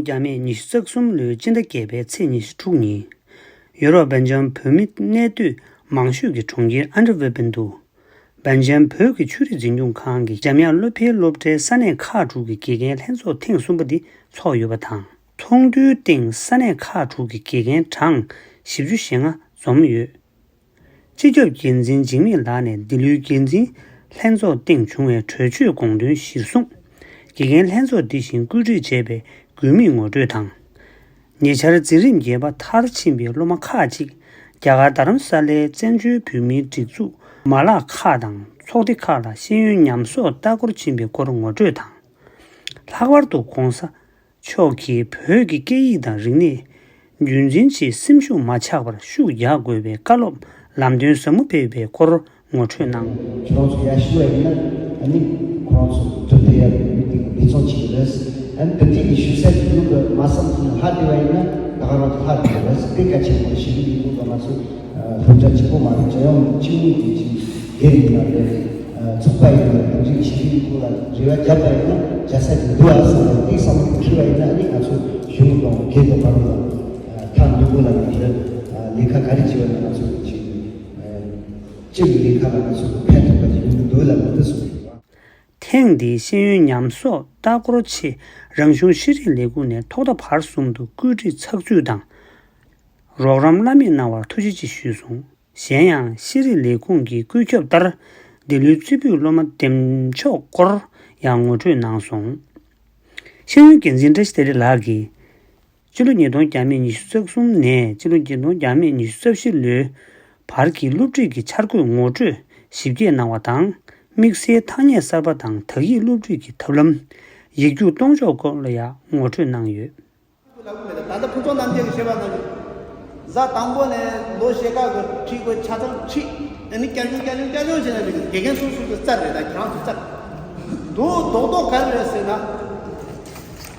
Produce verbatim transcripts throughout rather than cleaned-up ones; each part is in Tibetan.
བརྒྱ་མེད་ཉི་ཤུ་རྩ་གསུམ་ལོའི་སྤྱི་ཟླ་བརྒྱད་པའི་ཚེས་ཉི་ཤུ་དྲུག་ཉིན། ཡུ་རོབ་སྦེལ་ཇམ་བོད་མི་གནས་སྡོད་མང་ཤོས་ཀྱི་གྲོང་ཁྱེར་ཨན་ཏི་ཝེར་པན་དུ། སྦེལ་ཇམ་བོད་ཀྱི་ཆོས་རིག་འཛིན་སྐྱོང་ཁང་གི་འཇམ་དབྱངས་སློབ་འཕེལ་སློབ་གྲྭའི་ས་གནས་ཁག་དྲུག་གི་དགེ་རྒན་ལྷན་ཚོགས་ཐེངས་གསུམ་པ་འདི་ཚོགས་ཡོད་པ་དང་། ཚོགས་འདུའི་སྟེང་ས་གནས་ཁག་དྲུག་གི་དགེ་རྒན་གྲངས་བཞི་བཅུ་ཞེ་ལྔ་འཛོམས་ཡོད། སྤྱི་ཁྱབ་འགན་འཛིན་འཇིགས་མེད་ལགས་ནས་འདི་ལོའི་འགན་འཛིན་ལྷན་ཚོགས་སྟེང་བྱུང་བའི་གྲོས་ཆོད་དགོངས་དོན་གཞིར་བཟུང་། དགེ་རྒན་ལྷན་ཚོགས་འདི་བཞིན་བཀོད་སྒྲིག་བྱས་པའི་དགོས་དམིགས་ངོ་སྤྲོད་དང་། ཉེ་ཆར་འཛིན་རིམ་བརྒྱད་པ་མཐར་ཕྱིན་པའི་སློབ་མ་ཁག་ཅིག་རྒྱ་གར་རྡ་རམ་ས་ལའི་བཙན་བྱོལ་བོད་མིའི་སྒྲིག་འཛུགས་མ་ལག་ཁག་དང་ཚོགས་སྡེ་ཁག་ལ་ཤེས་ཡོན་ཉམས་གསོག་ལྟ་སྐོར་ཕྱིན་པའི་སྐོར་ངོ་སྤྲོད་དང་། ལྷག་པར་དུ་༧གོང་ས་མཆོག་གིས་བོད་ཀྱི་སྐད་ཡིག་དང་རིག་གནས་རྒྱུན་འཛིན་ཆེད་སེམས་ཤུགས་མ་ཆག་པར་ཤུགས་རྒྱག་དགོས་པའི་བཀའ་སློབ་ལམ་སྟོན་ཟབ་མོ་སྤེལ་བའི་སྐོར་ངོ་སྤྲོད་གནང་། ཁྱོད་རང་ཚོ་ཡར་ཞུ་བ་ཡིན་ན་ཨ་ནི་ཁོ་རང་ཚོ་གྲུབ་འབྲས་ཡག་པོ་ཡོད་པའི་འབད་བརྩོན་བྱེད་ཀྱི་རེད། ཨ་ནི་འདི་འདྲའི་གི་ཞུ་ས་ཅིག་ཡོད་པ་མ་བསམ་ཚུལ་ལ་ལྷག་བསྡད་པ་ཡིན་ན་ད་ག་རང་ཚོ་ལྷག་བསྡད་པ་རེད། དེ་གལ་ཆེན་པོ་ཞིག་ཡིན་འདུག་ག་ང་ཚོ་སློབ་གྲྭ་གཅིག་པོ་མ་རེད། རྒྱལ་ཡོངས་སྤྱི་ཡོངས་ཀྱི་ཅིག་སྒེར་ཡིན་ན་རེད། ཚོགས་པ་ཡིན་ན་འདི་འདྲའི་བྱེད་རིང་སྐོར་ལ་རེ་བ་བརྒྱབ་པ་ཡིན་ན་རྒྱལ་ས་དེ་འདུག་ཨ་བསམ་པའི་དེ་བསམ་བློ་འཁྱེར་བ་ཡིན་ན་ཨ་ནི་ང་ཚོ་གཞུང་གི་ཐོག་སྒེར་དང་བར་དུ་ཐག་ཉེ་པོ་ལ་ང་ཚོས་ལས་ཀ་ག་རེ་བྱེད་པ་ཡིན་ན་ང་ཚོ་གཅིག་གཅིག་གི་ལས་ཀ་ལ་ང་ཚོ་ཕན་ཐོགས་པ་ཅིག་ཡོང་གི་འདུག་ལབ་ནས་འདི་གསུངས་ཡོད། ཐེངས་འདིའི་ཤེས་ཡོན་ཉམས་གསོག་ལྟ་སྐོར་ཆེད་རང་གཞུང་ཤེས་རིག་ལས་ཁུངས་ནས་ཐོག་མཐའ་བར་གསུམ་དུ་བཀོད་སྒྲིག་ཚགས་ཚུད་དང་། རོགས་རམ་བླ་མེད་གནང་བར་ཐུགས་རྗེ་ཆེ་ཞུས་སོང་། གཞན་ཡང་ཤེས་རིག་ལས་ཁུངས་ཀྱི་བཀོད་ཁྱབ་ལྟར། འདི་ལོའི་རྩེ་ཕུད་སློབ་མ་འདེམས་ཕྱོགས་སྐོར་ཡང་ངོ་སྤྲོད་གནང་སོང་། ཤེས་ཡོན་འགན་འཛིན་བཀྲ་ཤིས་བདེ་ལེགས་ལགས་ཀྱིས། སྤྱི་ལོ་ཉིས་སྟོང་བརྒྱ་མེད་ཉི་ཤུ་རྩ་གསུམ་ནས་སྤྱི་ལོ་ཉིས་སྟོང་བརྒྱ་མེད་ཉི་ཤུ་རྩ་བཞི་ལོའི་བར་གྱི་སློབ་ཁྲིད་ཀྱི་འཆར་འགོད་ངོ་སྤྲོད་ཞིབ་རྒྱས་གནང་བ་དང་། དམིགས་བསལ་ཐ་སྙད་གསར་པ་དང་དག་ཡིག་སློབ་ཁྲིད་ཀྱི་ཐབས་ལམ། ཡིག་རྒྱུགས་གཏོང་ཕྱོགས་སྐོར་ལ་ཡང་ངོ་སྤྲོད་གནང་ཡོད། ལབ་གི་མེད། ད་ལྟ་ཕུན་ཚོགས་རྣམ་རྒྱལ་གྱིས་བཤད་པ་ནང་བཞིན། གཟའ་དང་པོ་ནས་ལོ་ཕྱེད་ཀ་གི་ཁྲིད་དགོས་ཆ་ཚང་ཁྲིད། ཨ་ནི་བསྐྱར་སྦྱོང་བསྐྱར་སྦྱོང་བསྐྱར་སྦྱོང་བྱས་ན་འགྲིག་གི། དགེ་རྒན་སོ་སོ་གི་རྩར་རེད། ད་ཁྱེད་རང་ཚོ་རྩར། དོ་རྡོག་རྡོག་ག་རེ་རེད་ཟེར་ན།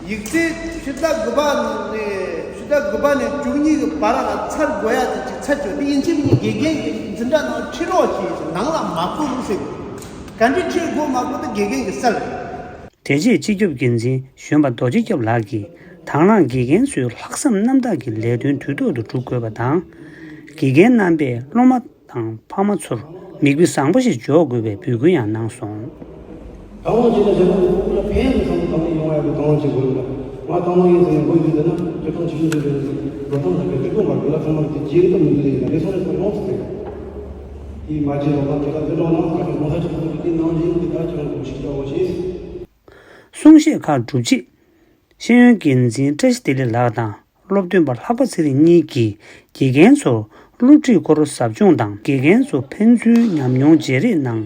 ཡིག་ཚད་ཕྱི་ཟླ་དགུ་པ་ནས་ཕྱི་ཟླ་དགུ་པ་ནས་བཅུ་གཉིས་ཀྱི་བར་ལ་ཚར་དགོས་ཡ་དེ་ཅིག་ཚར་ཆོག་དེ་ཡིན་གཅིག་མིན་གཅིག་དགེ་རྒན་གྱི་འཛིན་གྲྭ་ནང་ཁྲིད་རོགས་བྱེད། ནང་ལ་མ་བསྐུར་ཟེར། ག་འདྲ་ཁྲིད་དགོས་མ་དགོས་དེ་དགེ་རྒན་གྱི་རྩར་རེད། དེ་རྗེས་སྤྱི་ཁྱབ་འགན་འཛིན་གཞོན་པ་རྡོ་རྗེ་སྐྱབས་ལགས་ཀྱིས་དང་བླངས་དགེ་རྒན་ཚོའི་ལྷག་བསམ་རྣམ་དག་གི་ལས་དོན་དུས་ཐོག་ཏུ་སྒྲུབ་དགོས་པ་དང་། དགེ་རྒན་རྣམ་པས་སློབ་མ་དང་ཕ་མ་ཚོར་མིག་དཔེ་བཟང་པོ་ཞིག་འཇོག་དགོས་པའི་འབོད་སྐུལ་ཡང་གནང་སོང་། དང་བླངས་བྱས་ན་གཞན་དག་གི་ཕྲུ་གུ་ལ་ཕན་ཡོན་གྱི་བསམ་བློ་བཏང་ནས་ཡོང་བ་ཡག་པོ་དང་བླངས་བྱེད་དགོས་ལ། ང་དང་བླངས་ཡིན་ཟེར་ནས་མགོ་ཡུ་ཟེར་ན་སྤྱིར་བཏང་ཕྱི་ཤུན་ཟེར་རེད་ཟེར་འགྲོ་སྟངས་ལ་གལ་ཆེ་པོ་མ་རེད་ལ། ཚང་མ་དེ་རྗེས་ལ་མི་འདུག་ལས་ཡིན་ན་རེ་ཟུང་རེ་ཟུང་ཡོང་ཚུལ་དེ། དེའི་མ་བརྗེད་རོགས་དང་དེ་ལ་འདི་འགྲོ་ན་ཁ་ཤས་གོང་ས་མཆོག་གི་དེ་གནང་བཞིན་དེ་ལྟར་ཁྱེད་རང་ཚོ་ཞིག་ལྟ་བ་ཞིག་གསུང་བཤད་ཁག་གྲུབ་རྗེས། ཤེས་ཡོན་འགན་འཛིན་བཀྲ་ཤིས་བདེ་ལེགས་ལགས་དང་སློབ་སྟོན་པ་ལྷག་པ་ཚེ་རིང་གཉིས་ཀྱིས་དགེ་རྒན་ཚོར་སློབ་ཁྲིད་སྐོར་ཟབ་སྦྱོང་དང་དགེ་རྒན་ཚོ་ཕན་ཚུན་ཉམས་མྱོང་བརྗེ་རེས་གནང་།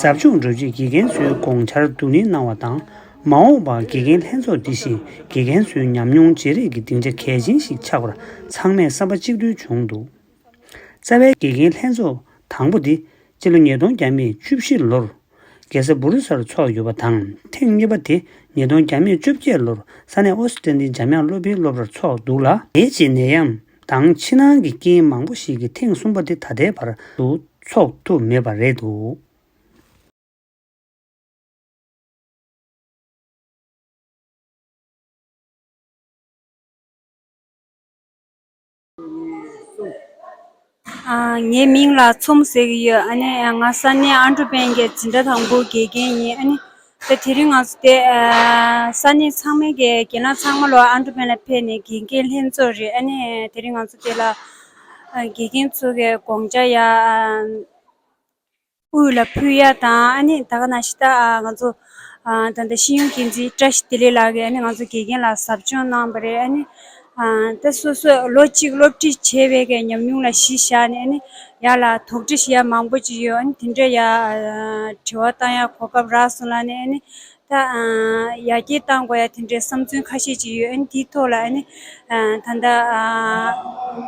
ཟབ་སྦྱོང་གྲུབ་རྗེས་དགེ་རྒན་ཚོའི་དགོངས་འཆར་བསྡུ་ལེན་གནང་བ་དང་། མ་འོངས་པར་དགེ་རྒན་ལྷན་ཚོགས་འདི་བཞིན་དགེ་རྒན་ཚོའི་ཉམས་མྱོང་བརྗེ་རེས་ཀྱི་སྡིངས་ཆ་གལ་ཆེན་ཞིག་ཆགས་པར་ཚང་མས་བསམ་པ་གཅིག་མཐུན་བྱུང་འདུག། རྩ་བའི་དགེ་རྒན་ལྷན་ཚོགས་དང་པོ་དེ་སྤྱི་ལོ་ཉིས་སྟོང་བརྒྱ་མེད་བཅུ་བཞི་ལོར་རྒྱལ་ས་སྦུ་རུ་སར་ཚོགས་ཡོད་པ་དང་། ཐེངས་གཉིས་པ་དེ་ཉིས་སྟོང་བརྒྱ་མེད་བཅོ་བརྒྱད་ལོར་ས་གནས་ཨོ་སི་ཀྲ་ལི་འཇམ་དབྱངས་སློབ་འཕེལ་སློབ་གྲྭར་ཚོགས་འདུག་ལ། དེའི་རྗེས་ནད་ཡམས་དང་ཕྱི་ནང་གི་རྐྱེན་མང་པོ་ཞིག་གིས་ཐེངས་གསུམ་པ་དེ་ད་ལྟའི་བར་དུ་ཚོགས་ཐུབ་མེད་པ་རེད་འདུག། ཨ། ངའི་མིང་ལ་ཚོམ་ཟེར་གྱི་ཡོད། ཨ་ནི་ང་ས་གནས་ཨན་ཀྲུ་པན་གྱི་འཛིན་གྲྭ་དང་པོའི་དགེ་རྒན་ཡིན། ཨ་ནི་ད་དེ་རིང་ང་ཚོ་དེ་ཨ་ས་གནས་ཚང་མའི་གི་རྒན་ལགས་ཚང་མ་ལོ་ཨན་ཀྲུ་པན་ལ་ཕེབས་ནས་དགེ་རྒན་ལྷན་ཚོགས་རེད། ཨ་ནི་དེ་རིང་ང་ཚོ་དེ་ལ་ཨ་དགེ་རྒན་ཚོ་གི་དགོངས་འཆར་ཡ་ཨ། དབུས་ལ་ཕུལ་ཡ་དང་། ཨ་ནི་ད་ག་ནང་བཞིན་ད་ང་ཚོ་ཨ་ད་ལྟ་ཤེས་ཡོན་འགན་འཛིན་བཀྲ་ཤིས་བདེ་ལེགས་ལགས་ཀྱིས་ཨ་ནི་ང་ཚོ་དགེ་རྒན་ལ་ཟབ་སྦྱོང་གནང་བ་རེད། ཨ་ནི་ཨ་ད་སོ་སོས་ལོ་གཅིག་སློབ་ཁྲིད་བྱས་པའི་གི་ཉམས་མྱོང་ལ་གཞི་བཞག་ནས་ཨ་ནི་ཡར་ལ་དོགས་འདྲི་ཞུ་ཡ་མང་པོ་ཅིག་ཡོད། ཨ་ནི་དེ་འདྲ་ཡ་ཨ་དྲི་བ་བཏང་ཡ་གོ་སྐབས་རག་སོང་ལ་ནི་ཨ་ནི། ད་ཨ་ཡར་རྒྱས་གཏང་དགོས་ཡ་དེ་འདྲའི་བསམ་ཚུལ་ཁ་ཤས་ཅིག་ཡོད། ཨ་ནི་དེའི་ཐོག་ལ་ཨ་ནི་ཨ་ད་ལྟ་ཨ་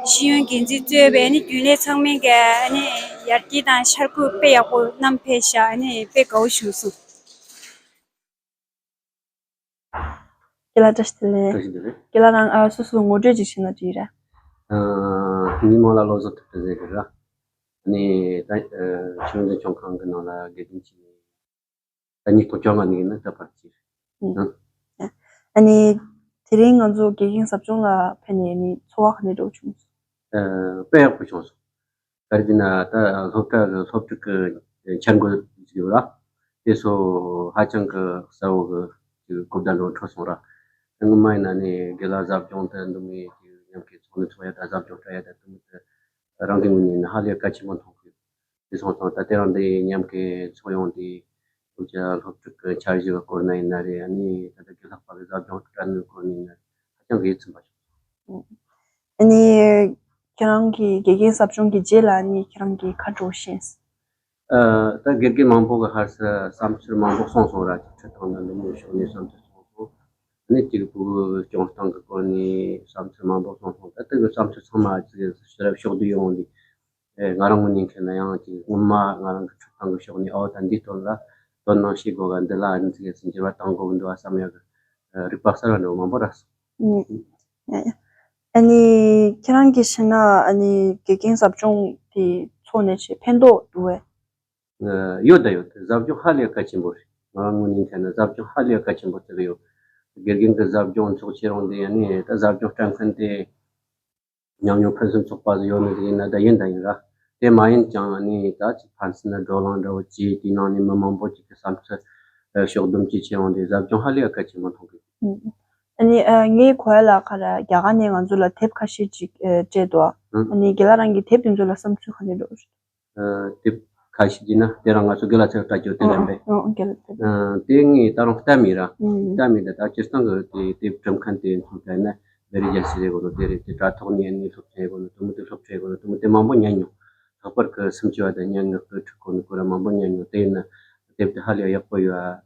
ཤེས་ཡོན་འགན་འཛིན་གཙོས་པའི་ཨ་ནི་རྒྱུན་ལས་ཚང་མས་ཀྱི་ཨ་ནི་ཡར་རྒྱས་དང་འཆར་འགོད་དཔེ་ཡག་པོ་བསྣམས་ཕེབས་ཤག། ཨ་ནི་དཔེ་དགའ་བོ་བྱུང་སོང་། རྒན་ལགས་བཀྲ་ཤིས་བདེ་ལེགས། བཀྲ་ཤིས་བདེ་ལེགས། རྒན་ལགས་རང་ཨ་སོ་སོ་ངོ་སྤྲོད་ཅིག་བྱས་ན་འགྲིག་རེད། ཨ་ངའི་མིང་ལ་བློ་བཟང་ཐུབ་བསྟན་ཟེར་གི་རེད། ཨ་ནི་ད་ཨ་ཆུ་འཛིན་ཆུང་ཁང་གི་ནང་ལ་དགེ་རྒན་བྱས་ནས། ད་ཉིས་སྟོང་བཅོ་ལྔ་ནས་ཡིན་ན་ད་བར་གྱི། ཨ་ནི་ དེ་རིང་ང་ཚོ་དགེ་རྒན་ཟབ་སྦྱོང་ལ་ཕེབས་ནས་ནི་ཚོར་བ་ག་འདྲ་འདྲ་བྱུང་སོང་། ཨ། དཔེ་ཡག་པོ་བྱུང་སོང་། ག་རེ་ཟེར་ན་ད་སློབ་གྲྭ་གི་སློབ་ཕྲུག་གི་འཆར་འགོད་ཅིག་ཡོད་ར། དེ་ཚོ་ཧ་ཅང་གི་གསལ་བོ་གི་ཅིག་གོ་བརྡ་འདྲ་འཕྲོད་སོང་ར། སྔོན་མ་ཡིན་ན་ནི་དགེ་ལགས་ཟབ་སྦྱོང་དེ་འདུག་མི་ཅིག་མཉམ་གི་ཚོགས་འདུ་ཚོགས་ཡ་ད་ཟབ་སྦྱོང་སྤྲད་ཡ་ད་དུ་མི་དེ་རང་གི་ངོས་ནས་ནི་ཧ་ལས་གལ་ཆེན་པོ་མཐོང་གི་ཡོད། དེ་སོང་ཙང་ད་ལྟ་རང་འདི་མཉམ་གི་ཚོགས་ཡོང་དེ་སློབ་ཆ་སློབ་ཕྲུག་གི་འཆར་གཞི་བ་སྐོར་ན་ཡིན་ན་རེད། ཨ་ནི་ད་ལྟ་དགེ་ལྷག་པ་གི་ཟབ་སྦྱོང་སྤྲད་ནུས་སྐོར་ནས་ཡིན་ན་རེད། ཧ་ཅང་གི་ཡིད་ཚིམ་པ་བྱུང་། ཨ་ནི་ཁྱེད་རང་གི་དགེ་རྒན་ཟབ་སྦྱོང་གི་རྗེས་ལ་ཨ་ནི་ཁྱེད་རང་གི་ག་འདྲ་ཤེས། ཨ། ད་དགེ་རྒན་མང་པོ་གི་ཧར་སི་བསམ་ཚུལ་མང་པོ་གསུངས་སོང་ར། ཁྲིད་སྟངས་དང་འདི་མོ་ཕྱོགས་ནས་བསམ་ཚུལ་གསུངས་སོང་། ཨ་ནི་གཅིག་བུ་སྐྱོང་སྟངས་ཀྱི་སྐོར་ནས་བསམ་ཚུལ་མང་པོ་གསུངས་སོང་། ད་ལྟ་གི་བསམ་ཚུལ་ཚང་མ་ཅིག་ཕྱོགས་བསྡུ་ཡོང་དུས། ཨེ། ང་རང་ངོས་ནས་མཁྱེན་ན་ཡང་ཅིག་སྔོན་མ་ང་རང་གི་ཁྲིད་སྟངས་ཀྱི་ཕྱོགས་ནས་ཨོ་ད་འདིའི་དོན་ལ་དོ་སྣང་བྱེད་དགོས་ག་འདི་ལ་ཨ་ནི་ཅིག་ཟིན་གྱི་བ་བཏང་དགོས་འདུག་བ་བསམ་ཡག་གི་རིག་པ་གསར་བ་འདྲ་བོ་མང་པོ་རག་སོང་། ཨུམ། ཡ་ཡ། ཨ་ནི་ཁྱེད་རང་གི་བྱས་ན་ཨ་ནི་དགེ་རྒན་ཟབ་སྦྱོང་དེ་ཚོགས་ནས་ཆེས་ཕན་ཐོགས་འདུག་བས། ཨ། ཡོད་ད་ཡོད་ད། ཟབ་སྦྱོང་ཧ་ལས་གལ་ཆེན་པོ་རེད། ང་རང་ངོས་ནས་མཁྱེན་ན་ཟབ་སྦྱོང་ཧ་ལས་གལ་ཆེན་པོ་བརྩི་གི་ཡོད། དགེ་རྒན་གྱི་ཟབ་སྦྱོང་ཚོགས་ཆེད་རང་དེ་ཨ་ནི་ད་ཟབ་སྦྱོང་སྤྲད་མཁན་དེ། ཉམས་མྱོང་ཕུན་སུམ་ཚོགས་པ་ཟིག་ཡོད་ནི་ཟིག་ཡིན་ན་ད་ཡིན་ད་ཡིན་ར། དེ་མ་ཡིན་ཀྱང་ནི་ད་ཅིག་ཕན་ཚུན་ན་བགྲོ་གླེང་འདྲ་བོ་བྱས་དེའི་ནང་ནས་མི་མང་པོ་ཅིག་གི་བསམ་ཚུལ་ཕྱོགས་བསྡོམས་བཅས་བྱས་ཡོང་དུས་ཟབ་སྦྱོང་ཧ་ལས་ཡ་གལ་ཆེན་པོ་མཐོང་གི། ཨུམ། ཨ་ནི་ཨ་ངའི་གོ་ཡ་ལ་ཁ་ར་རྒྱ་གར་ནས་ང་ཚོ་ལ་དེབ་ཁ་ཤས་ཅིག་ཨ་སྤྲད་འདུག་ཨ་ཨུམ། ནི་རྒན་ལགས་རང་གི་དེབ་དེ་ཚོ་ལ་བསམ་ཚུལ་ག་འདྲ་འདྲ་བོ་རེད། ཨ། དེབ་ཁ་ཤས་བྱས་ན་དེ་རང་ང་ཚོ་རྒན་ལགས་ཚོས་ལྟ་རྒྱུ་དེ་ལ་འབད། ཨོ་ཨོ་རྒན་ལགས་དེབ། ཨ། དེ་ངས་ད་རུང་ལྟ་མེད་ར། ཨུམ། ལྟ་མེད་ད་ད་སྤྱིར་བཏང་གི་དེ་དེབ་སྒྲུབ་མཁན་དེ་ཚོ་ལྟ་ན་བེ་རི་རྒྱལ་སྲས་རེད་གོ་ནོ་དེ་རེད། དེ་དྲ་ཐོག་ནས་ནི་སློབ་ཚན་རེད་གོ་ནོ་དུ་མོ་དེ་སློབ་ཁྲིད་རེད་གོ་ནོ་དུ་མོ་དེ་མང་པོ་ཉན་མྱོང་། ལྷག་པར་གི་སུམ་ཅུ་བ་དང་སྙན་ངག་གི་ཁྲིད་གོ་ནོ་ཁོ་ར་མང་པོ་ཉན་མྱོང་། དེ་ཡིན་ན་དེབ་དེ་ཧ་ལས་ཡག་པོ་ཡོད་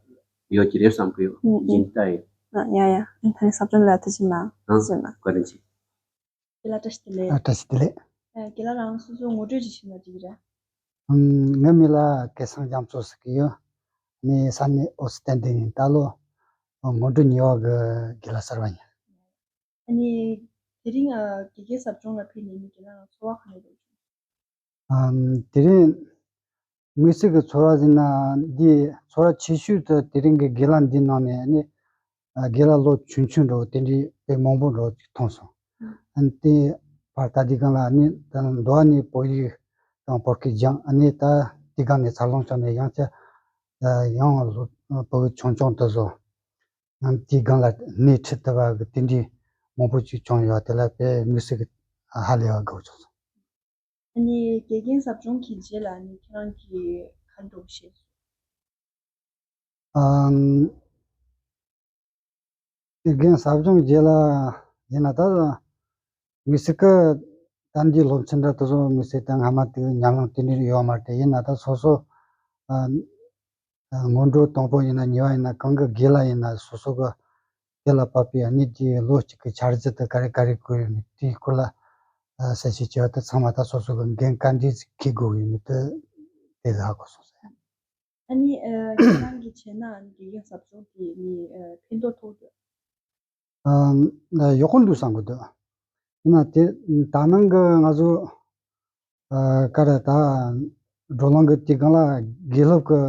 ཡོད་ཀྱི་རེད་བསམ་གི་ཡོད། ཨུམ་ཨུམ། ཡིན་ད་ཡིན། ཨ་ཡ་ཡ། ཨ་ད་ནི་ཟབ་སྦྱོང་ལ་ཐུགས་རྗེ་གནང་། ཨ། ཟེར་ན། བཀའ་དྲིན་ཆེ། རྒན་ལགས་བཀྲ་ཤིས་བདེ་ལེགས། ཨ། བཀྲ་ཤིས་བདེ་ལེགས། ཨ། རྒན་ལགས་རང་སོ་སོ་ངོ་སྤྲོད་ཅིག་ཞུས་ན་འགྲིག་གི་རེད། ཨམ། ངའི་མིང་ལ་སྐལ་བཟང་རྒྱ་མཚོ་ཟེར་གི་ཡོད། ངའི་ས་གནས་ཨོ་སི་ཏན་ཏན་ཡིན། ད་ལོ་ངོ་སྤྲོད་གཉིས་པ་གི་རྒན་ལགས་གསར་པ་ཡིན། ཨ་ནི་དེ་རིང་ཨ་དགེ་རྒན་ཟབ་སྦྱོང་ལ་ཕེབས་ནས་ནི་རྒན་ལགས་རང་ཚོར་བ་ག་འདྲ་འདུག་ཨམ། དེ་རིང་དམིགས་བསལ་གྱི་ཚོར་བ་ཟེར་ན་འདི་ཚོར་བ་ཆེ་ཤོས་དེ་དེ་རིང་གི་རྒན་ལགས་འདི་ནང་ནས་ནི། ཨ། རྒན་ལགས་ལོ་ཆུང་ཆུང་འདྲ་བོ་དེ་འདྲའི་དཔེ་མང་པོ་འདྲ་བོ་ཅིག་མཐོང་སོང་། ཨ་ནི་དེ་བར་ད་དེ་སྒང་ལ་ནི་ད་མདོ་བ་ནས་བོད་ཡིག་དང་བོད་སྐད་སྦྱངས། ཨ་ནི་ད་དེ་སྒང་ནས་འཚར་ལོངས་བྱུང་ནས་ཡང་བསྐྱར་ཡང་བོད་ཆུང་ཆུང་དེ་ཚོ་ཡང་དེ་སྒང་ལ་སྣེ་ཁྲིད་ཐུབ་པ་གི་དེ་འདྲའི་མང་པོ་ཅིག་བྱུང་ཡོད། དེ་ལ་དཔེ་དམིགས་བསལ་གྱི་ཧ་ལས་པ་དགའ་བོ་བྱུང་སོང་། ཨ་ནི་དགེ་རྒན་ཟབ་སྦྱོང་གི་རྗེས་ལ་ཨ་ནི་ཁྱེད་རང་གིས་ག་འདྲ་བོ་ཤེས་སོང་། ཨམ། དགེ་རྒན་ཟབ་སྦྱོང་རྗེས་ལ་ཡིན་ན་ད་དམིགས་བསལ་གི་ད་འདིའི་སློབ་ཚན་འདྲ་དེ་ཚོ་དམིགས་བསལ་ད་སྔ་མ་དེ་ཉམས་མྱོང་དེ་འདྲ་ཡོད་མ་རེད་དེ། ཡིན་ན་ད་སོ་སོ་ཨ་སྔོན་འགྲོ་དང་པོ་ཡིན་ན་གཉིས་པ་ཡིན་ན་གང་གི་དགེ་ལ་ཡིན་ན་སོ་སོ་གི་དེ་ལ་བབས་པའི་ཨ་ནི་དེའི་ལོ་གཅིག་གི་འཆར་གཞི་དེ་ག་རེ་ག་རེ་དགོས་ཡོད་མེད་དེའི་སྐོར་ལ་ཨ་གསལ་བཤད་བྱས་པ་དེ་ཚང་མ་ད་སོ་སོ་གི་འགན་ག་འདྲས་ཤིག་འཁྱེར་དགོས་ཡོད་མེད་དེ་དེ་ཧ་གོ་སོང་ཟེར། ཨ་ནི་ཨ་ཁྱེད་རང་གིས་བྱས་ན་ཨ་ནི་དགེ་རྒན་ཟབ་སྦྱོང་དེ་ནི་ཨ་ཕན་ཐོགས་ཐོགས་འདུག་ཨ་ཡག་པོ་འདུག་བསམ་གི་འདུག་ཡིན་ན་དེ་ད་ནང་གི་ང་ཚོ་ཨ་ག་རེ་ད་བགྲོ་གླེང་གི་དེ་སྒང་ལ་དགེ་སློབ་ཀྱི་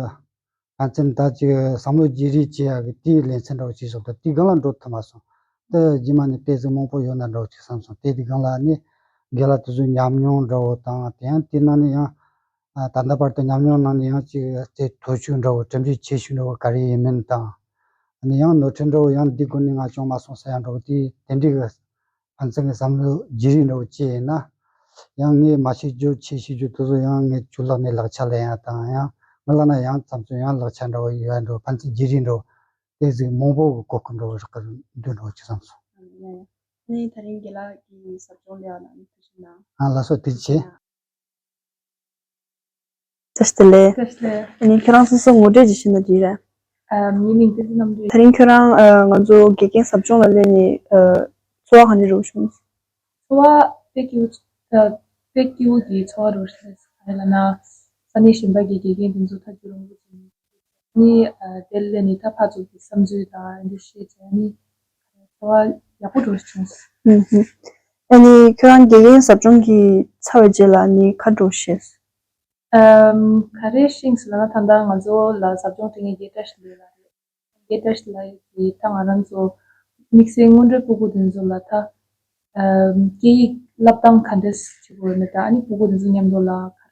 ཕན་ཚུན་ད་ཅིག་བསམ་བློ་བརྗེ་རེས་བྱེད་ཡག་གི་དེའི་ལེ་ཚན་འདྲ་བོ་བྱས་སོང་། ད་དེ་སྒང་ལ་འགྲོ་ཐུབ་མ་སོང་། དེ་རྗེས་མ་ནས་དེ་ཚོ་མང་པོ་ཡོད་ན་འདྲ་བོ་ཅིག་བསམ་སོང་། དེ་དེ་སྒང་ལ་ནི་དགེ་ལགས་དེ་ཚོའི་ཉམས་མྱོང་འདྲ་བོ་དང་དེ་ཡང་དེ་ནང་ནས་ཡང་ཨ་ད་ལྟ་བར་དུ་ཉམས་མྱོང་ནང་ནས་ཡང་ཅིག་དེ་མཐོ་ཤོས་འདྲ་བོ་གྲུབ་འབྲས་ཆེ་ཤོས་འདྲ་བོ་ག་རེ་ཡིན་མིན་དང་། ཨ་ནི་ཡང་ནོར་འཁྲུལ་འདྲ་བོ་ཡང་འདི་སྒོ་ནས་ང་བྱུང་མ་སོང་ཟེར་ཡང་འདྲ་བོ་དེ་དེ་འདྲའི་གི་ཕན་ཚུན་གྱི་བསམ་བློ་བརྗེ་རེས་འདྲ་བོ་བྱས་ཡིན་ན། ཡང་ངས་མ་ཤེས་རྒྱུ་ཆེ་ཤེས་རྒྱུ་དེ་ཚོ་ཡང་ངས་ཇུས་ལག་ནས་ལག་ཆ་ལེན་ཡ་དང་ཡང་མི་ལག་ན་ཡང་བསམ་ཚུལ་ཡང་ལག་ཆ་འདྲ་བོ་ཡོད་ཡ་འདྲ་བོ་ཕན་ཚུན་བརྗེ་རེས་འདྲ་བོ་དེ་ཟིག་མང་པོ་གི་གོ་སྐབས་འདྲ་བོ་རག་གི་འདུག་འདྲ་བོ་ཅིག་བསམ་སོང་། ནས་ད་རིང་རྒན་ལགས་ཀྱི་ཟབ་སྦྱོང་ལས་ནང་ཐུགས་རྗེ་གནང་། ཨ་ལགས་སོ་ཐུགས་རྗེ་ཆེ། བཀྲ་ཤིས་བདེ་ལེགས། བཀྲ་ཤིས་བདེ་ལེགས། ཨ་ནི་ཁྱེད་རང་སོ་སོ་ངོ་སྤྲོད་ཅིག་ཞུས་ན་འགྲིག་རེད། ཨ། ངའི་མིང་བསྟན་འཛིན་རྣམ་གྲོལ། ད་རིང་ཁྱོད་རང་ཨ་ང་ཚོ་དགེ་རྒན་ཟབ་སྦྱོང་ལ་སླེབས་ནས་ཨ་ཚོར་བ་ག་འདྲ་རུ་བྱུང་། ཚོར་བ་དཔེ་སྐྱིད་པོ། ཨ། དཔེ་སྐྱིད་པོ་གི་ཚོར་བ་རུ་ཞིག་ག་རེ་ལབ་ན། ས་གནས་གཞན་པ་གི་དགེ་རྒན་དེ་ཚོ་ཐག་གཅོད་རོང་པོ་བྱས་ནས། ནི་ཨ་དེ་ལས་ནི་ད་ཕར་ཚུར་གྱི་བསམ་ཚུལ་དང་འདི་བཤད་བྱས་ནི་ཚོར་བ་ཡག་པོ་འདྲ་བྱུང་། ཨུ་ཧུ། ཨ་ནི་ཁྱོད་རང་དགེ་རྒན་ཟབ་སྦྱོང་གི་ཚར་བའི་རྗེས་ལ་ནི་ག་འདྲ་ཤེས། ཨམ། ག་རེ་ཤེས་ཟེར་ན་ད་ལྟ་ང་ཚོ་ལ་ཟབ་སྦྱོང་སྤྲད་མཁན་རྒན་བཀྲ་ཤིས་ལགས་རེད། རྒན་བཀྲ་ཤིས་ལགས་ཀྱིས་ད་ང་རང་ཚོ་ དམིགས་བསལ་སྔོན་འགྲོའི་སྤུ་གུ་དེ་ཚོ་ལ་ད་ཨ་སྐད་ཡིག་བསླབ་སྟངས་ག་འདྲས་བྱེད་དགོས་མེད། ད་ཨ་ནི་སྤུ་གུ་དེ་ཚོ་མཉམ་དུ་ལ་ག་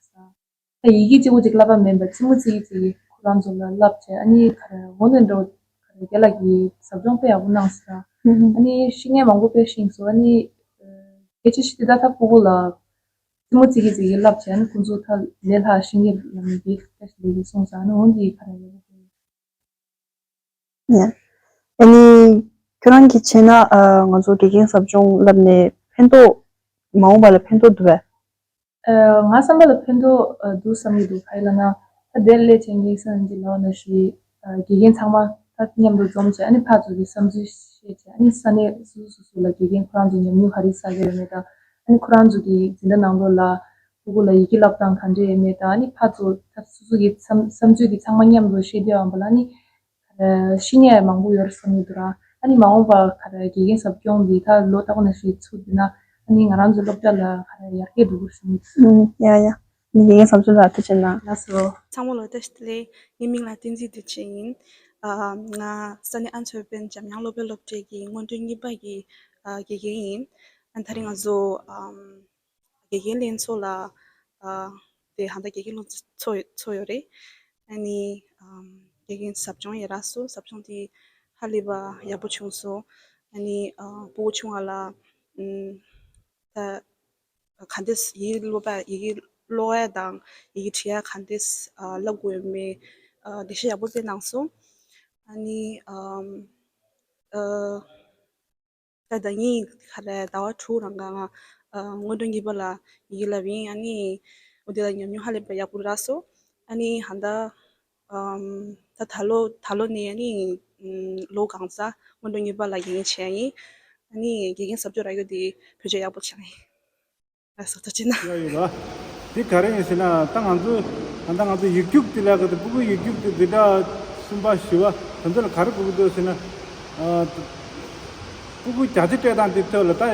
རེ་ཟ། ད་ཡི་གེ་གཅིག་པོ་ཅིག་བསླབ་པ་མིན་པར་རྩེད་མོ་རྩེ་གི་རྩེ་གི་ཁོ་རང་ཚོ་ལ་བསླབ་བྱས། ཨ་ནི་ག་རེ་འོ་ནས་འགྲོ་ག་རེ་རྒན་ལགས་ཀྱིས་ཟབ་སྦྱོང་དཔེ་ཡག་པོ་གནང་སོང་། ཨ་ནི་ཤེས་མཁན་མང་པོ་དཔེ་ཤེས་སོང་། ཨ་ནི་སྐད་ཆ་བཤད་དུས་ད་ལྟ་སྤུ་གུ་ལ་རྩེད་མོ་རྩེ་གི་རྩེ་གི་བསླབ་བྱས། ཨ་ནི་ཁོང་ཚོ་ད་ལས་སླ་ཤེས་མཁན་ལ་མི་འདི་ལྟ་ཞིག་ལས་ཀྱི་སོང་ཙང་། ཨ་ནི་འོ་འདི་ག་རེ་ཡོད་པ། ཡ། ཨ་ནི་ཁྱོད་རང་གིས་བྱས་ན་ཨ་ང་ཚོ་དགེ་རྒན་ཟབ་སྦྱོང་བསླབ་ནས་ཕན་ཐོགས་མ་འོངས་པ་ལ་ཕན་ཐོགས་འདུག་པས། ཨ་ང་བསམ་པ་ལ་ཕན་ཐོགས་ཨ་འདུག་བསམ་གྱི་འདུག་ག་རེ་ལབ་ན་ད་དེར་སླེབས་བྱས་ངས་སྔོན་གྱི་ལབ་པ་ནང་བཞིན་ཨ་དགེ་རྒན་ཚང་མ་ད་མཉམ་དུ་འཛོམས་བྱས། ཨ་ནི་ཕར་ཚུར་གྱི་བསམ་ཚུལ་བཤད་བྱས། ཨ་ནི་ས་གནས་སོ་སོ་སོ་སོ་ལ་དགེ་རྒན་ཁོ་རང་ཚོ་ཉམས་མྱོང་ག་རེ་བསགས་ཀྱི་ཡོད་མེད་དང་། ཨ་ནི་ཁོ་རང་ཚོ་གི་འཛིན་གྲྭ་ནང་ལོགས་ལ་སྤུ་གུ་ལ་ཡི་གེ་བསླབ་སྟངས་ག་འདྲས་ཡོད་མེད་དང་། ཨ་ནི་ཕར་ཚུར་ད་སོ་སོ་གི་བསམ་བསམ་ཚུལ་གྱི་ཚང་མ་མཉམ་དུ་བཤད་དུས་ཨམ་པ་ལ་ཨ་ནི་ཤེས་ཉེས་མང་པོ་ཡོད་རེད་བསམ་གྱི་འདུག་ར། ཨ་ནི་མ་འོངས་པ་ག་རེ་དགེ་རྒན་ཟབ་སྦྱོང་འདི་ད་ལོ་ལྟ་བུ་ནང་བཞིན་ཚུགས་བསྡད་ན། ཨ་ནི་ང་རང་ཚོ་སློབ་གྲྭ་ལ་ག་རེ་ཡར་རྒྱས་འགྲོ་གི་རེད་བསམ་གྱི་འདུག་ཨུམ། ཡ་ཡ། ནི་དགེ་རྒན་ཟབ་སྦྱོང་ལ་ཐུགས་རྗེ་ཆེ་གནང་། ལགས་སོ། ཚང་མ་ལ་བཀྲ་ཤིས་བདེ་ལེགས། ངའི་མིང་ལ་བསྟན་འཛིན་བདེ་ཆེན་ཡིན། ཨ་ང་ས་གནས་ཨ་མཆོག་དཔོན་འཇམ་དབྱངས་སློབ་དཔོན་སློབ་གྲྭའི་གི་སྔོན་འགྲོ་གཉིས་པ་གི་ཨ་དགེ་རྒན་ཡིན། ཨ་ད་རིང་ང་ཚོ་ཨམ། དགེ་རྒན་ལྷན་ཚོགས་ལ་ཨ་དེ་ཧ་ད་དགེ་རྒན་ལྷན་ཚོགས་ཚོགས་ཡོད་རེད། ཨ་ནི་ཨམ་དགེ་རྒན་ཟབ་སྦྱོང་ཡི་རག་སོང་། ཟབ་སྦྱོང་དེ་ཧ་ལས་པ་ཡག་པོ་བྱུང་སོང་། ཨ་ནི་ཨ་སྤུ་གུ་ཆུང་བ་ལ་ཨམ་ད་ག་འདྲས་ཡི་གེ་ཀློག་པ་ཡི་གེ་ཀློག་ཡ་དང་ཡི་གེ་བྲིས་ཡ་ག་འདྲས་ཨ་བསླབ་དགོས་ཡོད་མེད་ཨ་འགྲེལ་བཤད་ཡག་པོ་སྤེལ་གནང་སོང་། ཨ་ནི་ཨམ་ཨ། ད་ཟླ་ཉིན་ག་རེ་ཟླ་བ་དྲུག་རང་ག་ང་ཨ་སྔོན་འགྲོ་གཉིས་པ་ལ་ཡི་གེ་བསླབས་ཡིན། ཨ་ནི་འོ་དེ་ལ་ཉམས་མྱོང་ཧ་ལས་པ་ཡག་པོ་རག་སོང་། ཨ་ནི་ཧ་ད་ཨམ་ད་ད་ལོ་ད་ལོ་ནས་ཨ་ནི་ཨམ་ལོ་གང་ས་སྔོན་འགྲོ་གཉིས་པ་ལ་དགེ་རྒན་བྱས་ཡིན། ཨ་ནི་དགེ་རྒན་ཟབ་སྦྱོང་རག་རྒྱུ་དེ་བེད་སྤྱོད་ཡག་པོ་བྱས་ཡིན། ལགས་སོ། ཐུགས་རྗེ་གནང་། ཡ་ཡོད་ལ། འདི་ག་རེ་ཡིན་ཟེར་ན་ད་ང་ཚོ་ད་ལྟ་ང་ཚོ་ཡིག་རྒྱུགས་འདི་ལ་ག་དེ་སྤུ་གུ་ཡིག་རྒྱུགས་འདི་འདི་འདྲ་གསུམ་པ་བཞི་པ་དེ་ཚོ་ལ་ག་རེ་དགོས་ཀྱི་འདུག་ཟེར་ན། ཨ་སྤུ་གུ་བརྒྱ་ཆ་སྤྲད་སྟངས་འདི་ཐོག་ལ་ད་ཨ་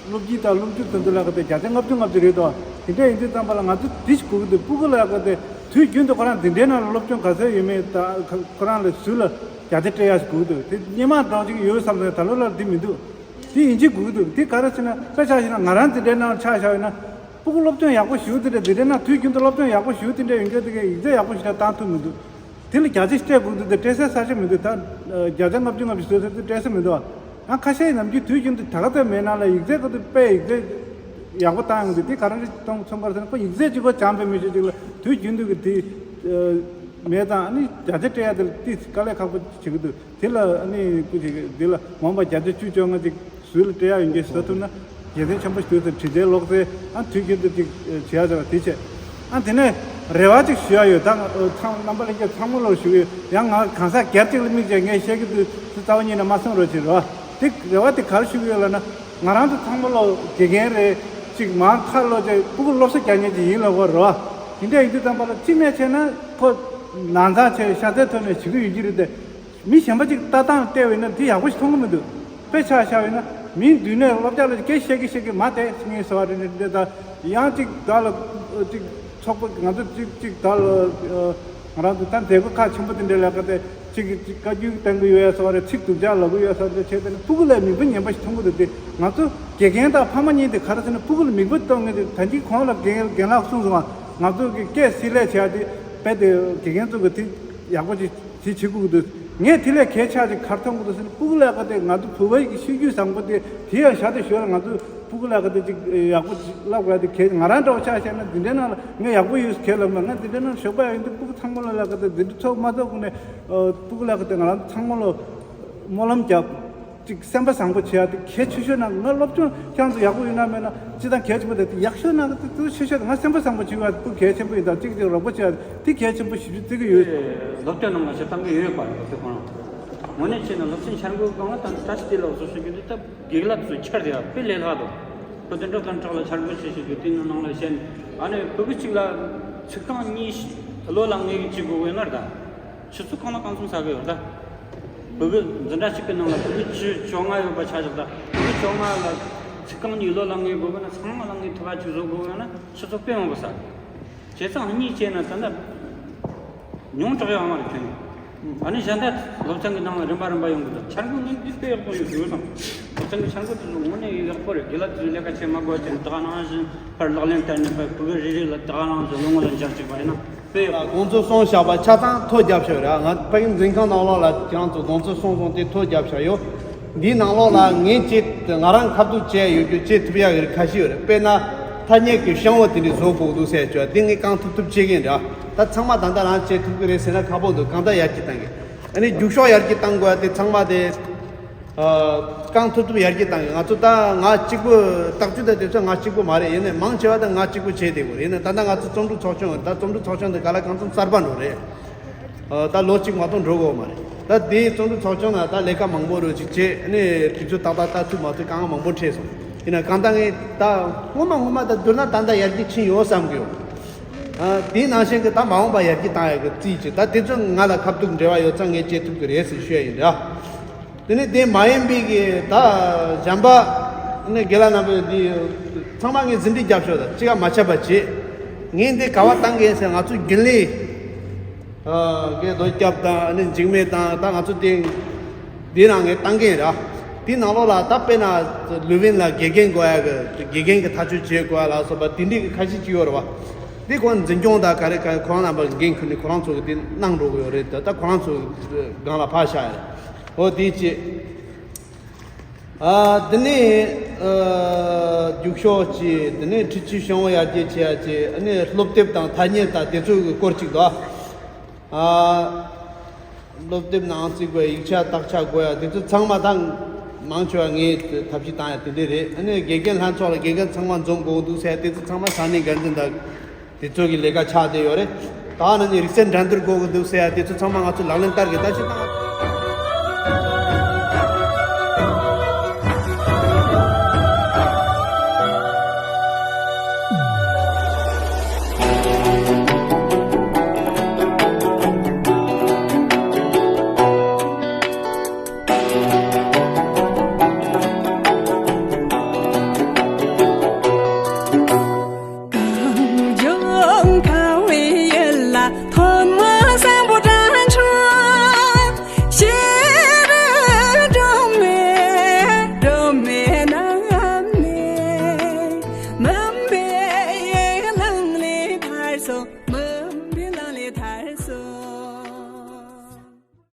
སློབ་སྤྱི་དང་སློབ་ཕྲུག་དེ་ཚོ་ལ་ག་དེ་བརྒྱ་ཆ་ལྔ་བཅུ་ལྔ་བཅུ་རེད་དོ། དེ་འདྲ་ཡིན་དུས་ཙམ་པ་ལ་ང་ཚོ་འདི་ཞིག་དགོས་ཀྱི་འདུག་སྤུ་གུ་ལ་ག་དེ་དུས་རྒྱུན་དུ་ཁོ་རང་འཛིན་གྲྭའི་ནང་ལ་སློབ་སྦྱོང་ག་ཚོད་ཡོད་མེད་ད་ཁོ་རང་ལ་ཟུར་ལ་བརྒྱ་ཆ་སྤྲད་ཡ་ཞིག་དགོས་ཀྱི་འདུག་དེ་སྔོན་མ་འདྲ་ཅིག་ཡོད་བསམ་སོང་། ད་ལོ་ལ་འདི་མི་འདུག་དེ་ཡིན་གཅིག་དགོས་ཀྱི་འདུག་དེ་ག་རེ་ཟེར་ན་དཔེ་ཆ་བཞག་ན་ང་རང་འཛིན་གྲྭའི་ནང་ཆ་བཞག་ཡོད་ན་སྤུ་གུ་སློབ་སྦྱོང་ཡག་པོ་ཞུ་དེ་འདྲ་འཛིན་གྲྭའི་ནང་དུས་རྒྱུན་དུ་སློབ་སྦྱོང་ཡག་པོ་ཞུ་དེ་འདྲ་ཡོད་མཁན་དེ་གའི་ཡིག་ཚད་ཡག་པོ་ཞིག་ད་བཏང་ཐུབ་མི་འདུག་དེ་ལ་བརྒྱ་ཆ་སྤྲད་དགོས་འདུག་དེ་སྤྲད་སའི་ས་ཆ་མི་འདུག་ད་བརྒྱ་ཆ་ལྔ་བཅུ་ལྔ་བཅུ་བཟོ་ས་དེ་སྤྲད་ས་མི་འདུག་ཨ་ཁ་ཤས་ནམ་རྒྱུན་དུས་རྒྱུན་དུ་ད་ག་ཚོད་མེད་ན་ལ་ཡིག་ཚད་ག་དུས་དཔེ་ཡིག་ཚད་ཡག་པོ་བཏང་ཡོང་དུས་དེ་ག་རང་རེ་གཏོང་ཚོང་པར་ཟེར་ན་ཁོ་ཡིག་ཚད་གཅིག་པོ་སྦྱངས་པའི་མི་ཞིག་ཅིག་ལ་དུས་རྒྱུན་དུ་གི་དེ་མེད་ཙང་ཨ་ནི་བརྒྱ་ཆ་སྤྲད་ཡ་དེ་ལ་དེ་དཀའ་ལས་ཁག་པོ་བྱེད་ཀྱི་འདུག་དེ་ལ་ཨ་ནི་སྐུ་མཁྱེན་གྱིས་འདི་ལ་འོངས་པ་བརྒྱ་ཆ་བཅུ་བཅོ་ལྔ་ཅིག་ཟུར་ལ་སྤྲད་ཡག་ཡོང་རྒྱུ་བཟོ་ཐུབ་ན་དགེ་མཚན་ཆེན་པོ་ཞིག་འདུག་ཟེར། དྲི་རྩད་ལོག་ཚེ་ཨ་དུས་རྒྱུན་དུ་ཅིག་བྱེད་ཡག་ཟེར་བ་དེ་བྱས། ཨ་དེ་ནས་རེ་བ་ཅིག་ཞུ་ཡག་ཡོད། ད་ཚང་རྣམ་པ་ལྷན་རྒྱས་ཚང་མ་ལ་ཞུ་གི་ཡོད། ཡང་ང་གང་ཟག་སྒེར་གཅིག་ལ་དམིགས་བྱས་ངས་བཤད་ཀྱི་འདུག་ཟེར་རྩ་བ་ཉིད་ནས་མ་གསུང་རོགས་བྱེད་རོགས། དེ་རེ་བ་དེ་ག་རེ་ཞུ་གི་ཡོད་ལབ་ན་ང་རང་ཚོ་ཚང་མ་ལོ་དགེ་རྒན་རེད། ཅིག་མར་ཁ་ལོ་ཅིག་སྤུ་གུ་སློབ་གསོ་རྒྱག་མཁན་ཅིག་ཡིན་ལབ་དགོས་རོགས། དེ་འདྲ་ཡིན་དུས་ཙམ་པ་ལ་གཅིག་ནས་བྱས་ན་ཁོ་ནང་ཚང་བྱས་ཤ་ཚའི་ཐོག་ནས་བྱེད་ཀྱི་ཡོད་ཀྱི་རེད་དེ། མི་གཞན་པ་ཅིག་ལྟ་སྟངས་བལྟས་པ་ཡིན་ན་དེ་ཡག་པོ་ཞིག་མཐོང་གི་མི་འདུག་དཔེ་ཆ་བཞག་པ་ཡིན་ན་མིའི་མདུན་ནས་སློབ་གྲྭ་ལ་སྐད་བཤད་ཀྱི་བཤད་ཀྱི་མ་བསྡད་ངས་ཟེར་བ་རེད་འདྲ་ད་ཡང་ཅིག་བདག་ལ་ཅིག་ཚོགས་པ་ང་ཚོ་ཅིག་ཅིག་བདག་ལ་ང་རང་ཚོ་ད་མཛད་སྒོ་ཁག་ཆེན་པོ་དེ་འདྲ་ལ་ག་དེ་ཅིག་ཅིག་བཀའ་བཀྱོན་བཏང་གི་ཡོད་ཟེར་བ་རེད། ཚིག་སྡུག་ཅག་ལབ་གི་ཡོད་ཟེར་བ་འདྲ་བྱས་ཏེ་ནི་སྤུ་གུ་ལ་མིག་དཔེ་ངན་པ་ཞིག་མཐོང་གི་འདུག་དེ་ང་ཚོ་དགེ་རྒན་དང་ཕ་མ་གཉིས་དེ་ག་རེ་ཟེར་ན་སྤུ་གུ་ལ་མིག་དཔེ་གཏོང་མཁན་དེ་ད་གིན་གོང་ལ་རྒན་རྒན་ལགས་གསུངས་སོང་བ། ང་ཚོ་གི་སྐད་བསྲེས་ལས་བྱས་ཏེ་རྦད་དེ་དགེ་རྒན་ཚོ་གི་དེ་ཡག་པོ་ཅིག་དེ་བྱེད་དགོས་ཀྱི་འདུག་ངས་དེ་ལས་གལ་ཆེ་ཅིག་ག་རེ་མཐོང་གི་འདུག་ཟེར་ན་སྤུ་གུ་ལ་ག་དེ་ང་ཚོ་བོད་པའི་གི་ཤེས་རྒྱུད་བཟང་པོ་དེ་དེ་ཡང་བཞག་དེ་ཞོར་ང་ཚོ་སྤུ་གུ་ལ་ག་དེ་ཅིག་ཡག་པོ་ཅིག་བསླབ་དགོས་དེ་གལ། ང་རང་འདྲ་བོ་ཆ་བཞག་ན་འཛིན་གྲྭའི་ནང་ལ་ངས་ཡག་པོ་ཡོད་གལ་ལབ་མ། ང་འཛིན་གྲྭའི་ནང་ཞོགས་པ་ཡོང་དུས་སྤུ་གུ་ཚང་མ་ལ་ལ་ག་དེ་འཛིན་གྲྭ་ཚོགས་མ་ཚོགས་གོང་ནས་སྤུ་གུ་ལ་ག་དེ་ང་རང་ཚང་མ་ལ་སྨོན་ལམ་རྒྱབ། ཅིག་སེམས་པ་བཟང་པོ་བྱེད་ཡ་དེ་གལ་ཆེ་ཤོས་ན་ང་སློབ་སྦྱོང་ཁྱེད་རང་ཚོ་ཡག་པོ་ཡོད་ན་མེད་ན་སྤྱི་བཏང་གལ་ཆེན་པོ་དེ་དེ་ཡག་ཤོས་ན་དེ་ཆེ་ཤོས་དེ་ང་སེམས་པ་བཟང་པོ་བྱེད་ཡ་དེ་གལ་ཆེན་པོ་ཡིན། ད་ཅིག་ཅིག་རོགས་པ་བྱེད་ཡ་དེ་གལ་ཆེན་པོ་ཞེ་པོ་ཅིག་ཡོད། སློབ་སྟོན་ནང་ལ་ཞིག་བཏང་གི་ཡོད་པ་རེད། དེ་ཁོ་རང་དངོས་གནས་བྱས་ན་སློབ་ཆེན་འཆར་འགོད་སྒང་ལ་ད་ད་ཅི་དེ་ལ་བཟོ་ཞུ་རྒྱུ་དེ་ད་དགེ་ལགས་ཚོ་ཆར་དེ་དཔེ་ལས་སླ་དོ། ཁོ་དེ་འགྲོ་དང་ཁྲག་ལ་འཆར་འགོད་བྱེད་ཞུ་རྒྱུ་དེ་ནང་ལ་བཤད་ཨ་ནི་ཕྲུ་གུ་གཅིག་ལ་ཚིག་རྐང་གཉིས་ལོ་ལ་ངེས་ཀྱི་གཅིག་དགོས་ཀྱི་ཡོད་ན་རེད་ད། ཆུ་ཚོད་གང་ལ་གང་འཚམ་ཟ་གི་ཡོད་ད། ཕྲུ་གུ་འཛིན་གྲྭ་གཅིག་གི་ནང་ལ་ཕྲུ་གུ་བཅུ་བཅོ་ལྔ་ཡོད་པ་ཆ་བཞག་ད། ཕྲུ་གུ་བཅོ་ལྔ་ལ་ཚིག་རྐང་གཉིས་ལོ་ལ་ངེས་དགོས་ན་ཚང་མ་ལ་ངེས་ཐུབ་པ་ཅིག་བཟོ་དགོས་ཡོད་ན་ཆུ་ཚོད་དཔེ་མང་པོ་ཟ། བྱས་ཙང་གཉིས་བྱས་ན་ད་ལྟ་ཉུང་དྲགས་ཡོད་ཨ་མ་རེ་ཁྱོད་ནི། ཨ་ནི་གཞན་དག་སློབ་ཚན་གྱི་ནང་ལ་རིམ་པ་རིམ་པ་ཡོང་གི་འདུག་འཆར་འགོད་ངས་འདི་དཔེ་ཡག་པོ་ཡོད་ཟེར་བ་དང་། སློབ་ཚན་གྱི་འཆར་འགོད་དེ་ཚོ་དངོས་གནས་ཡག་པོ་རེད། དགེ་ལགས་དེ་ཚོས་ལས་ཀ་བྱེད་མ་དགོས་ཀྱང་དེ་ག་ནང་བཞིན་ཕར་ལག་ལེན་བསྟར་ནས་ཕར་ཕྲུ་གུ་རེ་རེ་ལ་དེ་ག་ནང་བཞིན་སློབ་ངོ་ལ་འཇལ་བཅུག་པ་ཡིན་ན་དཔེ་ཡག་པོ། དགོངས་ཚུལ་གསུངས་བཞག་པ་ཆ་ཚང་ཐོ་བརྒྱབ་བཞག་རེད། ང་ཕ་གི་འཛིན་ཁང་ནང་ལོགས་ལ་ཁྱེད་རང་ཚོ་དགོངས་ཚུལ་གསུངས་སོང་དེ་ཐོ་བརྒྱབ་བཞག་ཡོད། འདིའི་ནང་ལོགས་ལ་ངས་ཅིག་ང་རང་ཁ་ཐུག་བྱས་ཡོད་རྒྱུ་བྱེད་ཐུབ་ཡག་གི་ཁ་ཤས་ཡོད་རེད། དཔེར་ན་ཐ་སྙད་ཀྱི་ཤང་བོ་དེ་འདྲ་བཟོ་དགོས་འདུག་ཟེར་བྱས་དེ་ངས་གང་ཐུབ་ཐུབ་བྱེད་ཀྱི་ཡིན་ར། ད་ཚང་མ་ད་ལྟ་རང་བྱེད་ཐུབ་ཀྱི་རེད་ཟེར་ན་ཁག་པོ་འདུག་གང་ལྟར་ཡར་རྒྱས་བཏང་གི། ཨ་ནི་རྒྱུགས་ཤོག་ཡར་རྒྱས་བཏང་དགོས་ཡ་དེ་ཚང་མ་དེ་ཨ་གང་ཐུབ་ཐུབ་ཡར་རྒྱས་བཏང་གི། ང་ཚོ་ད་ང་གཅིག་པུ་བརྟག་དཔྱད་ད་དེ་ཚོ་ང་གཅིག་པུ་མ་རེད། ཡིན་ནའི་མང་ཆེ་བ་ད་ང་གཅིག་པུ་བྱས་བསྡད་དགོས་རེད། ཡིན་ནའི་ད་ལྟ་ང་ཚོ་རྩོམ་སྒྲིག་ཚོགས་ཆུང་ད་རྩོམ་སྒྲིག་ཚོགས་ཆུང་དེ་ག་ལ་གང་འཚམ་གསར་པ་འགྲོ་རེད། ཨ་ད་ལོ་གཅིག་མ་གཏོགས་འགྲོ་གི་ཡོད་མ་རེད། ད་དེའི་རྩོམ་སྒྲིག་ཚོགས་ཆུང་ན་ད་ལས་ཀ་མང་པོ་རོ་ཅིག་བྱས་ཨ་ནི་དུས་ཚོད་ཏག་ཏག་ལྟ་ཐུབ་མ་ཐུབ་གང་མང་པོ་འཕྲད་སོང་། ཡིན་ན་གང་ལྟར་ངས་ད་སྔོན་མ་སྔོན་མ་ད་བསྡུར་ན་ད་ལྟ་ཡར་རྒྱས་ཕྱིན་ཡོད་བསམ་གི་ཡོད། ཨ་དེའི་ནང་བཞིན་གི་ད་མ་འོངས་པ་ཡར་རྒྱས་བཏང་ཡག་གི་རྩིས་ཅིག་ད་དེ་ཚོ་ང་ལ་ཁ་ཐུག་འབྲེལ་བ་ཡོད་ཙང་ངས་བྱེད་ཐུབ་གི་རེད་ཟེར་ཞུ་ཡ་ཡིན་ར། དེ་ནས་དེ་མ་ཡིན་པའི་གི་ད་གཞན་པ་ནི་དགེ་ལགས་རྣམ་པས་འདི་ཚང་མ་ངས་ཟིན་བྲིས་རྒྱབ་ཤོག་ད་གཅིག་ག་མ་ཆད་པ་བྱེད། ངས་འདི་ག་བ་བཏང་གི་ཡིན་ཟེར་ང་ཚོ་རྒྱུན་ལས། ཨ་གི་རྡོ་རྒྱབ་དང་ཨ་ནི་འཇིགས་མེད་དང་ད་ང་ཚོ་དེ་འདི་ནང་ངས་བཏང་གི་ཡིན་ར། དེ་ནང་ལོགས་ལ་ད་དཔེར་ན་ལུས་ཝིན་ལ་དགེ་རྒན་དགོས་ཡ་གི་དགེ་རྒན་གི་ཐག་གཅོད་བྱེད་དགོས་ཡ་ལ་སོགས་པ་དེ་འདྲའི་གི་ཁ་ཤས་ཅིག་ཡོད་རེད་བ། འདི་ཁོང་འཛིན་སྐྱོང་དང་ག་རེ་ག་རེ་ཁོ་རང་རྣམ་པ་འགན་ཁུར་ནས་ཁོ་རང་ཚོ་གི་དེ་གནང་འགྲོ་གི་ཡོད་རེད། ད་ད་ཁོ་རང་ཚོ་གི་སྒང་ལ་ཕར་བཞག་ཡ་རེད། འོ་དེ་བྱེད། ཨ་དེ་ནས་ཨ་རྒྱུགས་ཤོག་ཅིག་དེ་ནས་འཕྲུལ་ཆས་ཤང་བོ་ཡར་རྒྱས་བྱེད་ཡ་ཅིག་ཨ་ནི་སློབ་དེབ་དང་ཐ་སྙད་དང་དེ་ཚོའི་སྐོར་ཅིག་དང་། ཨ་སློབ་དེབ་ནང་བརྩི་དགོས་ཡིག་ཆ་དག་ཆ་དགོས་ཡ་དེ་ཚོ་ཚང་མ་དང་མང་ཆེ་བ་ངས་ཐབས་ཤེས་བཏང་ཡ་དེ་འདྲས་རེད། ཨ་ནི་དགེ་རྒན་ལྷན་ཚོགས་ལ་དགེ་རྒན་ཚང་མ་འཛོམས་དགོས་འདུག་ཟེར་ཡ་དེ་ཚོ་ཚང་མ་ས་གནས་འགན་འཛིན་དང་དེ་ཚོ་གི་ལས་ཀ་ཆགས་བསྡད་ཡོད་རེད། ད་ནང་ནས་རིག་རྩལ་འགྲན་བསྡུར་དགོས་ཀྱི་འདུག་ཟེར་ཡ་དེ་ཚོ་ཚང་མ་ང་ཚོ་ལག་ལེན་བསྟར་གི་ད་ཤི་ད། གངས་ལྗོངས་ཁ་བའི་ཡུལ་ལ་ཐོག་མ་བཟང་པོ་འདྲ་བྱུང་། ཤེས་རབ་སྒྲོན་མེ་སྒྲོན་མེ་རྣམ་ནས་མུན་པའི་ལང་ལི་ཐར་སོང་།